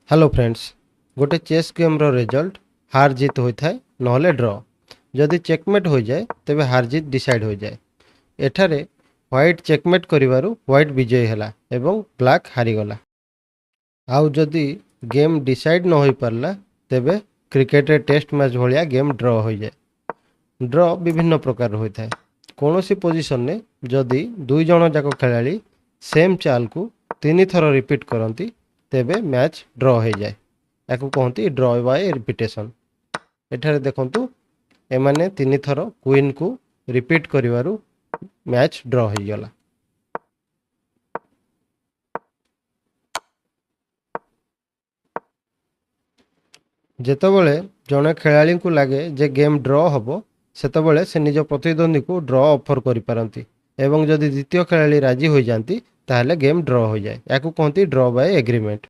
Hello friends, ଗୋଟେ chess ଗେମ୍ର result ହାର ଜିତ୍ ହୋଇଥାଏ, ନହେଲେ ଡ୍ର। ଯଦି ଚେକମେଟ୍ ହୋଇଯାଏ, ତେବେ ହାର ଜିତ୍ ଡିସାଇଡ଼୍ ହୋଇଯାଏ। ଏଠାରେ ହ୍ୱାଇଟ୍ ଚେକମେଟ୍ କରିବାରୁ ହ୍ୱାଇଟ୍ ବିଜୟୀ ହେଲା ଏବଂ ବ୍ଲାକ୍ ହାରିଗଲା। ଆଉ ଯଦି ଗେମ୍ ଡିସାଇଡ଼୍ ନ ହୋଇପାରିଲା, ତେବେ କ୍ରିକେଟରେ ଟେଷ୍ଟ ମ୍ୟାଚ୍ ଭଳିଆ ଗେମ୍ ଡ୍ର ହୋଇଯାଏ। ଡ୍ର ବିଭିନ୍ନ ପ୍ରକାରର ହୋଇଥାଏ। କୌଣସି ପୋଜିସନରେ ଯଦି ଦୁଇ ଜଣ ଯାକ ଖେଳାଳି ସେମ୍ ଚାଲକୁ ତିନି ଥର ରିପିଟ୍ କରନ୍ତି, ତେବେ ମ୍ୟାଚ୍ ଡ୍ର ହୋଇଯାଏ। ଏହାକୁ କହନ୍ତି ଡ୍ର ବାଇ ରିପିଟେସନ୍। ଏଠାରେ ଦେଖନ୍ତୁ, ଏମାନେ ତିନି ଥର କୁଇନ୍କୁ ରିପିଟ୍ କରିବାରୁ ମ୍ୟାଚ୍ ଡ୍ର ହୋଇଗଲା। ଯେତେବେଳେ ଜଣେ ଖେଳାଳିଙ୍କୁ ଲାଗେ ଯେ ଗେମ୍ ଡ୍ର ହେବ, ସେତେବେଳେ ସେ ନିଜ ପ୍ରତିଦ୍ୱନ୍ଦ୍ୱୀକୁ ଡ୍ର ଅଫର୍ କରିପାରନ୍ତି ଏବଂ ଯଦି ଦ୍ୱିତୀୟ ଖେଳାଳି ରାଜି ହୋଇଯାଆନ୍ତି, ତାହେଲେ ଗେମ୍ ଡ୍ର ହୋଇଯାଏ। ଏହାକୁ କହନ୍ତି ଡ୍ର ବାଇ ଏଗ୍ରିମେଣ୍ଟ।